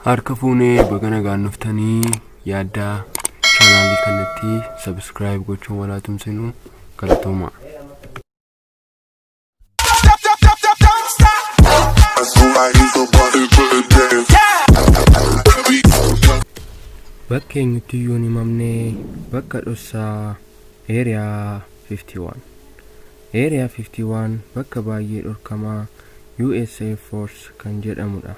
Harka fuunee baga nagaan dhuftanii yaaddaa chaanaalii kanatti subscribe gochuun walaa tumsinu galatoomaa. Bakka eenyutti iyyuu hin himamne bakka dhossaa Area 51. Area 51 bakka baay'ee dhorkamaa US Air Force kan jedhamudha.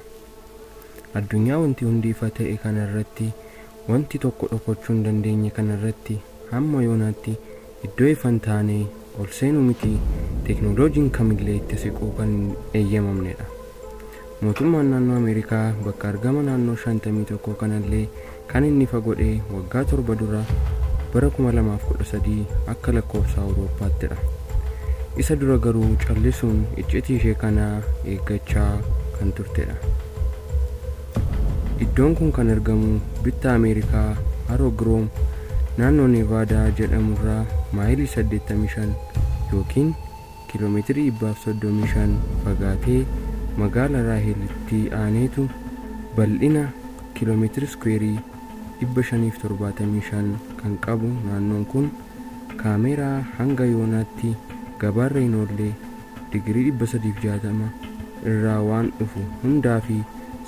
Addunyaa wanti hundi ifa ta'e kana irratti, wanti tokko dhokachuu hin dandeenye kana irratti hamma yoonaatti iddoo ifa hin taane ol seenuu miti teeknooloojiin kamillee itti siquu kan hin eeyyamamnedha. Mootummaan naannoo Ameerikaa bakka argama naannoo 51 kanallee kan inni ifa godhe waggaa 7 dura bara 2013 akka lakkoofsa Awurooppaattidha. Isa dura garuu callisuun iccitii ishee kanaa eeggachaa kan turtedha. Iddoon kun kan argamu bittaa Ameerikaa Haroo Giroom naannoo Nevaadaa jedhamurraa maayilii 85 ykn kiiloomeetirii 135 fagaatee magaala Raahelitti aaneetu bal'ina kiiloomeetiri iskuweerii 575 kan qabu naannoon kun kaameeraa hanga yoonaatti gabaarra hin oolle digirii 360 irraa waan dhufu hundaafi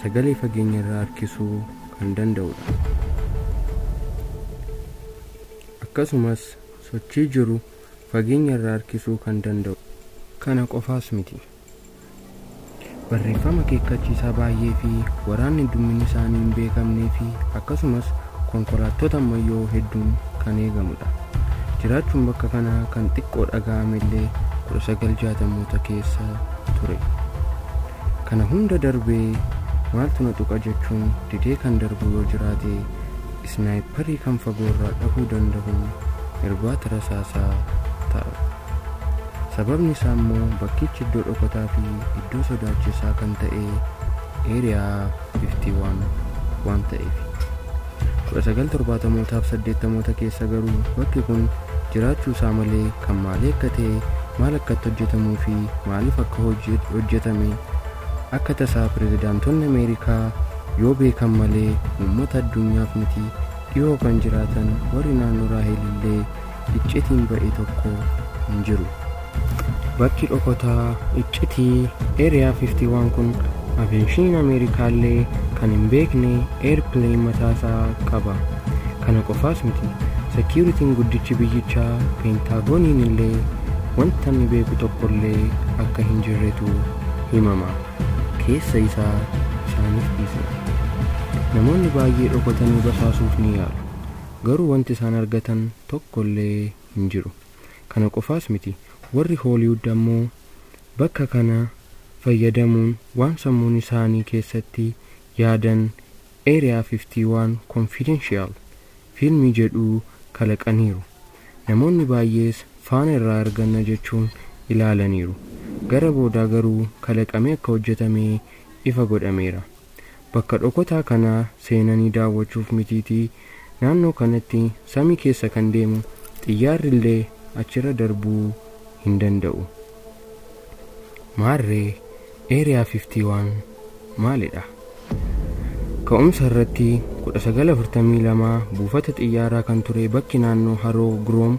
sagalee fageenyarraa harkisuu kan danda'udha. Akkasumas sochii jiru fageenyarraa harkisuu kan danda'udha. Kana qofaas miti. Barreeffama akeekkachiisaa baay'ee fi waraanni heddumminni isaanii hin beekamnee fi akkasumas konkolaattota ammayyoo hedduun kan eegamudha. Jiraachuun bakka kanaa kan xiqqoo dhaga'amellee 1960moota keessa ture. Kana hunda darbee maaltu na tuqa jechuun didee kan darbu yoo jiraate isnaayipparii kan fagoorraa dhahuu dandahu irbaata rasaasaa ta'a. Sababni isaa immoo bakkichi iddoo dhokataa fi iddoo sodaachisaa kan ta'e Area 51 waan ta'eefi. 1970mootaaf 80moota keessa garuu bakki kun jiraachuu isaa malee kan maalii akka ta'e, maal akka itti hojjetamuu fi maaliif akka hojjetame akka tasaa pirezidaantonni Ameerikaa yoo beekan malee uummata addunyaaf miti dhihoo kan jiraatan warri naannoo Raahel illee iccitiin ba'e tokko hin jiru. Bakki dhokotaa iccitii Area 51 kun aviyeeshiniin Ameerikaallee kan hin beekne airplane mataasaa qaba. Kana qofaas miti security'n guddichi biyyichaa Peentaagoniin illee wanta inni beeku tokkollee akka hin jirretu himama. Keessa isaa isaaniif dhiisna. Namoonni baay'ee dhokatanii basaasuuf ni yaalu. Garuu wanti isaan argatan tokkollee hin jiru. Kana qofaas miti warri Hooliwuud ammoo bakka kana fayyadamuun waan sammuun isaanii keessatti yaadan Area 51 Confidential fiilmii jedhu kalaqaniiru. Namoonni baay'ees faana irraa arganna jechuun ilaalaniiru. Gara boodaa garuu kalaqamee akka hojjetame ifa godhameera. Bakka dhokotaa kana seenanii daawwachuuf mitiitii naannoo kanatti samii keessa kan deemu xiyyaarrillee achirra darbuu hin danda'u. Maarree Area 51 maalidha? Ka'umsa irratti 1942 buufata xiyyaaraa kan ture bakki naannoo Haroo Giroom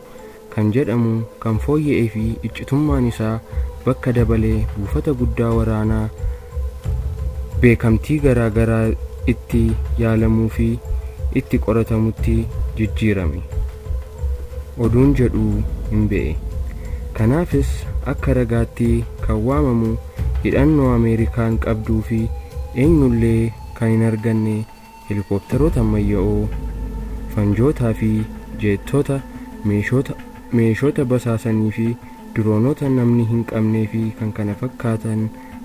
kan jedhamu kan fooyya'ee fi iccitummaan isaa bakka dabale buufata guddaa waraanaa beekamtii garaa garaa itti yaalamuu fi itti qoratamutti jijjiirame. Oduun jedhu hin be'e. Kanaafis akka ragaatti kan waamamu hidhannoo Ameerikaan qabduu fi eenyullee kan hin arganne Helikooptaroota ammayya'oo, fanjootaa fi jeettota, meeshoota meeshoota basaasanii fi diroonota namni hin qabnee fi kkf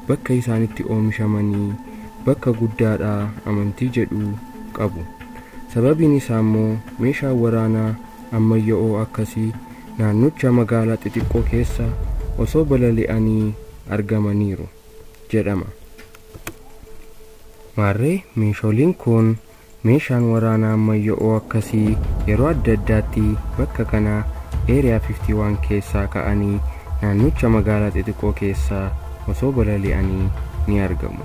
bakka isaan itti oomishamanii bakka guddaadha amantii jedhu qabu. Sababiin isaammoo meeshaan waraanaa ammayya'oo akkasii naannocha magaalaa xixiqqoo keessa osoo balali'anii argamaniiru jedhama. Maarree meeshooliin kun meeshaan waraanaa ammayya'oo akkasii yeroo adda addaatti bakka kana Area 51 keessaa ka'anii naannocha magaalaa xixiqqoo keessa osoo balali'anii ni argamu.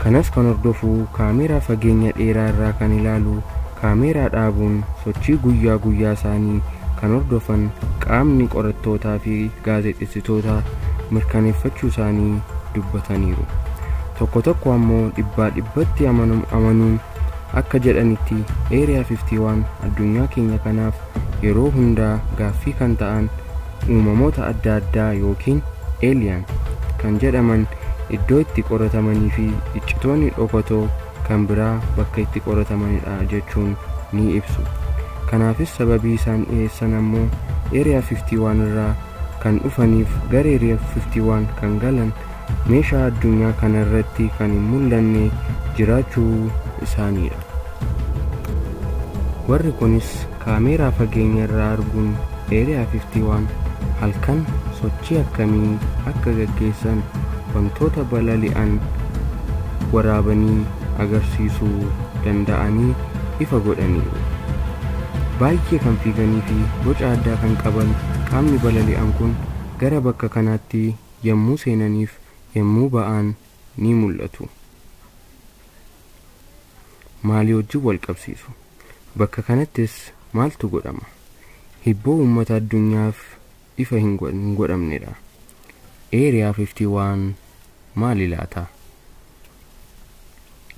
Kanas kan hordofu kaameeraa fageenya dheeraa irraa kan ilaalu kaameeraa dhaabuun sochii guyyaa guyyaa isaanii kan hordofan qaamni qorattootaa fi gaazexeessitoota mirkaneeffachuu isaanii dubbataniiru. Tokko tokko ammoo dhibbaa dhibbatti amanuun akka jedhanitti Area 51 addunyaa keenya kanaaf yeroo hundaa gaaffii kan ta'an uumamoota adda addaa yookiin alien kan jedhaman iddoo itti qoratamanii fi iccitoonni dhokatoo kan biraa bakka itti qoratamanidha jechuun ni ibsu. Kanaafis sababii isaan dhiyeessan ammoo Area 51 irraa kan dhufaniif gara Area 51 kan galan meeshaa addunyaa kana irratti kan hin mul'anne jiraachuu isaaniidha. Warri kunis kaameeraa fageenya irraa arguun Area 51 halkan sochii akkamii akka gaggeessan wantoota balali'an waraabanii agarsiisuu danda'anii ifa godhaniiru. Baay'ee kan fiiganii fi boca addaa kan qaban qaamni balali'an kun gara bakka kanaatti yommuu seenaniif yommuu ba'an ni mul'atu. Maalii wajjin wal qabsiisu? Bakka kanattis maaltu godhama? Hibboo uummata addunyaaf ifa hin godhamnedha. Area 51 maali laata?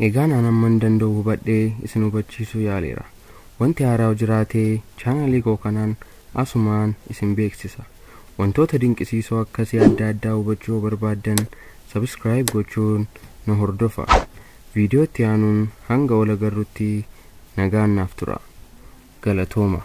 Egaan an amman danda'u hubadhee isin hubachiisuu yaaleera. Wanti haaraa jiraatee chaanalii koo kanaan asumaan isin beeksisa. Wantoota dinqisiisoo akkasii adda addaa hubachuu yoo barbaaddan subscribe gochuun na hordofa. Viidiyoo itti aanuun hanga wal agarrutti nagaan naaf tura. Galatooma.